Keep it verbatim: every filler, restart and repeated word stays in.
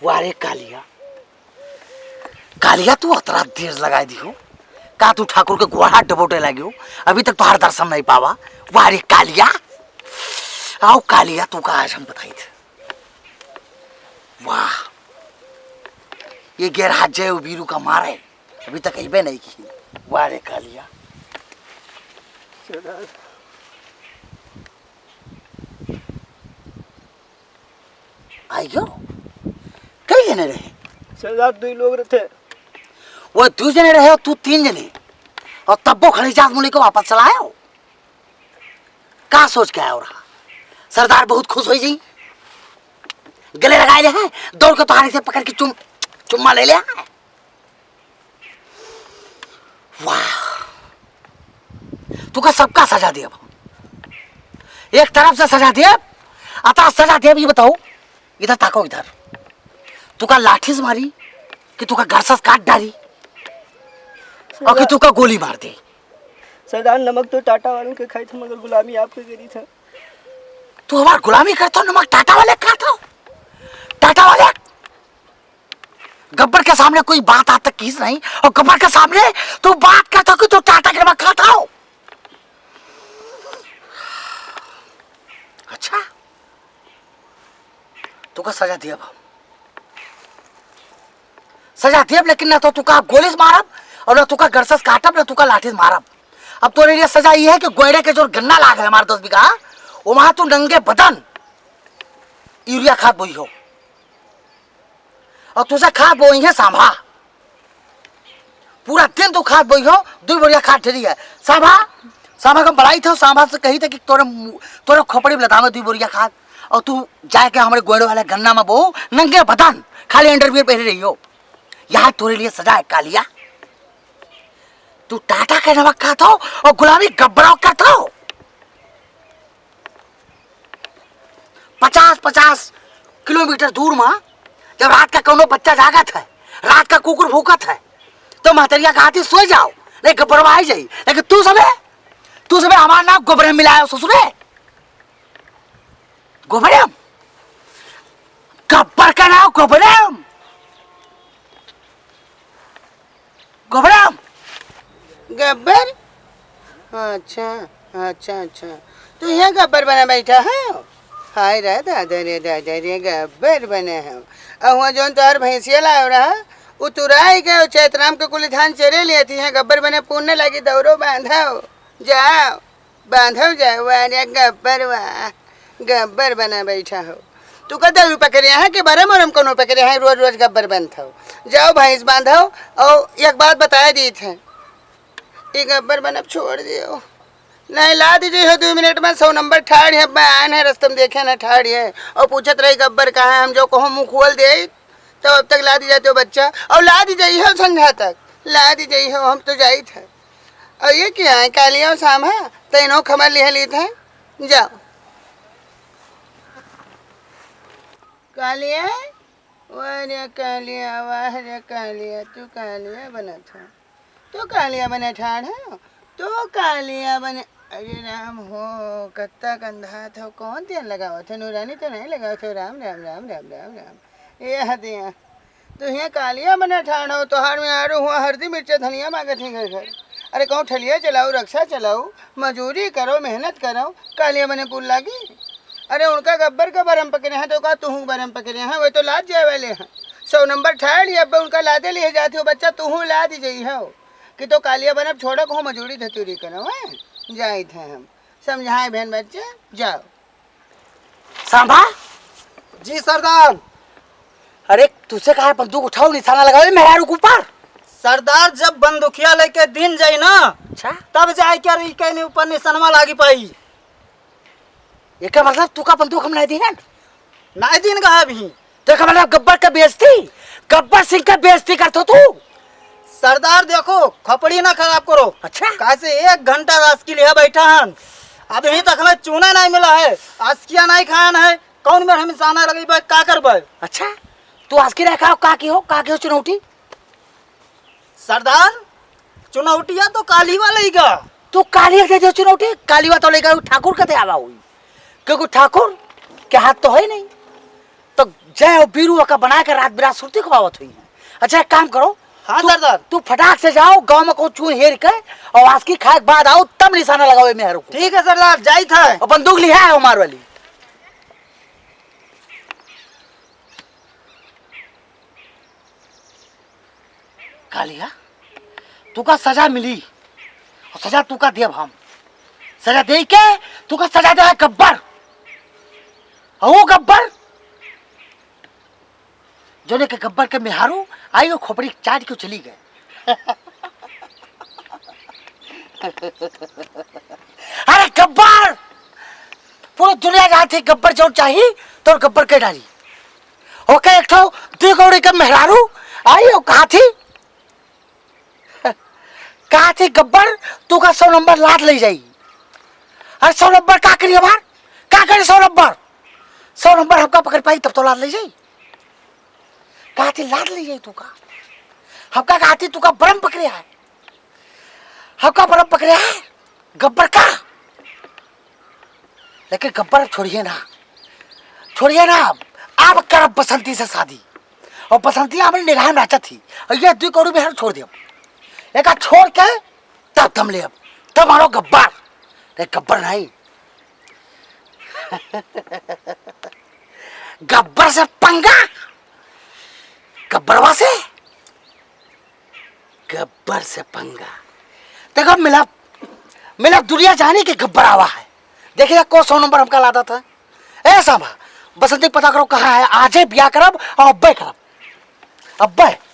वाह रे कालिया, कालिया तू अतरा देर लगाई दिहो, का तू ठाकुर के गोड़ हाथ डबोटे लागियो, अभी तक तोहार दर्शन नहीं पावा। वाह रे कालिया, आओ कालिया तू का आज हम बताई थे। वाह, ये गेर हाथ जाए वो बीरू का मारे, अभी तक अइबे नहीं की। वाह रे कालिया। आइयो, कई जने रहे? सरदार, दुई लोग रहे। वो दुई जने रहे, तू तीन जने, और तब्बो खड़ी जात मुली को वापस चला आयो। का सोच के आयो रहा? सरदार बहुत खुश होई जी, गले लगाए ले हैं, दौड़ के तोहारे से पकड़ के चुम चुम्मा ले ले हैं। वाह, तुका सबका सजा देब, एक तरफ से सजा देब, अतरा सजा देब। ये बताओ, इधर ताको, इधर तुका लाठी से मारी कि तुका गर्दन से काट डारी और कि तुका गोली मार दे? सरदार, नमक तो टाटा वालों के खाई था, मगर गुलामी आपके करी था। तू हमार गुलामी करता, नमक टाटा वाले खाता, टाटा वाले। गब्बर के सामने कोई बात आता किस नहीं, और गब्बर के सामने तू बात करता कि तू टाटा के नमक खाता हो। अच्छा, तुका सजा देब हम, सजा देब, लेकिन ना तो तुका गोली से मारब और ना तुका गर्दन से काटब, ना तुका लाठी से मारब। अब तोरे लिए सजा ये है कि गोइड़े के जो गन्ना लाग है हमारे दस बीघा, वो वहां तू नंगे बदन यूरिया खाद बोई हो, और तुझे खाद बोई है सांभा। पूरा दिन तू खाद बोई हो, दुई बोरिया खाद ढेरी है। सांभा, सांभा का बड़ाई था, सांभा से कही था कि तोरे मु-, तोरे खोपड़ी में लदावे दुई बोरिया खाद, और तू जाए के हमारे गोइड़े वाले गन्ना में बो, नंगे बदन, खाली अंडरवियर पहने रही हो। यहाँ तोरे लिए सजा है कालिया। तू टाटा के नमक खाता हो और गुलामी गब्बरा करता हो। पचास पचास किलोमीटर दूर मा जब रात का कौनो बच्चा जागत है, रात का कुकुर भूकत है, तो महतरिया कहा थी, "सो जाओ, नहीं गब्बरवा आई जाई।" लेकिन तू सबे, तू सबे हमार नाम गोबरे मिलायो ससुरे। गोबरे, गब्बर का नाम गोबरे। गोबरा। गब्बर? अच्छा, अच्छा, अच्छा। तू यहाँ गब्बर बने बैठा है? हाय रे दादा रे दादा रे, गब्बर बने है। और हुआ जौन तोहर भैंसिया लायो रहा, उ तुराई गए, चैतराम के कुल धान चरे लिए थी, यहाँ गब्बर बने पुण्य लागी, दौड़ो बांधो, जाओ। बांधव जाए, वाह रे गब्बर, वाह, गब्बर बना बैठा हो। तू का दरू पकड़े है कि बरम ओरम कोनो पकड़े है, रोज रोज गब्बर बनत हो। जाओ भैंस बांधव, और एक बात बताए दीत है, ई गब्बर बनब छोड़ दियो। नहीं ला दीजिए हो, दो मिनट में सौ नंबर ठाड़ है, मैं आन है, रस्तम देखे ना ठाड़ है, और पूछत रही गब्बर कहाँ है, हम जो कहो मुँह खोल दे, तो अब तक ला दी जाते हो बच्चा, और ला दी जाइए हो संझा तक, ला दी जाइए हो, हम तो जाइत है। और ये क्या है, कालिया और सांभा, तैनो खबर लिहे लीत है, जाओ। कालिया, वाह रे कालिया, वाह रे कालिया, तू कालिया बनत हो, तू कालिया बने ठाड़ है, तू कालिया बने, अरे राम हो, कत्ता कंधात हो, कौन तेल लगावत हो, नूरानी तो नहीं लगावत हो, राम, राम, राम, राम, राम, राम, ये हदिया। तू हियाँ कालिया बने ठाड़ हो, तोहार मेहरारू हुआ हरदी मिर्चा धनिया मांगत ही घर घर। अरे कहूँ ठलिया चलाऊ, रक्शा चलाऊ, मजूरी करो, मेहनत करो, कालिया बने पुल लागी। अरे उनका गब्बर का बरम पकड़े हैं तो का तुहूँ बरम पकड़े हैं, वे तो लाद जाए वाले हैं। सौ नंबर ठाड़ ही, अब उनका लादे लिए जाती हो बच्चा, तुहूँ लाद ही जाई हो कि तो कालिया बनब छोड़ो, कहूँ मजूरी धतूरी करो, हैं? जाइत हैं हम। समझाए बहन बच्चे, जाओ। सांभा? जी सरदार। अरे, तुझसे कहा है बंदूक उठाओ, निशाना लगाओ, ये मेहरारू के ऊपर। सरदार, जब बंदूकिया लेके दिन जाई ना, अच्छा। तब जाए क्या रही कहने ऊपर निशानवा लागी पाई। एकर मतलब तू का बंदूक हम नहीं दीन? नहीं दीन का अभी। तो एकर मतलब गब्बर का बेइज्जती, गब्बर सिंह का बेइज्जती करत हो तू। सरदार देखो, खपड़ी ना खराब करो। अच्छा। काहे से एक घंटा राजकीय लिहा बैठा हन, अभी तक हमें चूना नहीं मिला है, आसकिया नहीं खान है, कौन में हम इंसान लगे बा, का करबे? अच्छा, तू आसकी रह खाओ, का की हो, का की हो चुनौटी? सरदार, चुनौटिया तो काली वाला ही का। तू काली के दे चुनौटी, काली वा तो लेकर ठाकुर के दे आवा हुई, क्योंकि ठाकुर के हाथ तो है नहीं। तो जय और बीरू का बना के रात बिरात सुरती खुआवत हुई है। अच्छा, एक काम करो। हाँ, तू, सरदार। तू फटाक से जाओ, गांव में को चून हेर के और आसकी खाए के बाद आओ, तब निशाना लगाओ ए मेहरू को। ठीक है सरदार, जाइत है। और बंदूक लिहा है हमार वाली। कालिया, तुका सजा मिली, और सजा तुका देब हम। सजा दे के तुका सजा दे है गब्बर। और वो गब्बर, जोने के गब्बर के मेहारू आई, वो खोपड़ी चाट के चली गए। अरे गब्बर, पूरी दुनिया जानत ही गब्बर जौन चाही, तो गब्बर के डाली। ओके, एक ठो दू कौड़ी के मेहरारू आई, वो कहा थी, कहा थी, "गब्बर, तुका सौ नंबर लात ले जाई।" अरे, सौ नंबर का करी हमार? का करी सौ नंबर? सौ नंबर हमका पकड़ पाई, तब तो लात ले जाई। कहा थी, "लात ले जाई तुका?" हमका कहा थी, "तुका बरम पकड़े है।" हमका बरम पकड़े है, गब्बर का। लेकिन गब्बर अब छोड़िए ना, छोड़िए ना, अब करब बसंती से शादी। और बसंती हमरे निगाह में नाचत थी, और ये दू कौड़ी मेहर छोड़ दिया, एका छोड़ के तब दम लेब, तब मानो गब्बर। रे गब्बर नहीं, गब्बर से पंगा, गब्बरवा से, गब्बर से पंगा। देखो मिला, मिला दुनिया जानी कि गब्बर आवा है। देखिए को सौ नंबर हमका लादा था। ए सामा, बसंती पता करो कहाँ है, आजे ब्याह करब और अब्बे करब, अब्बे।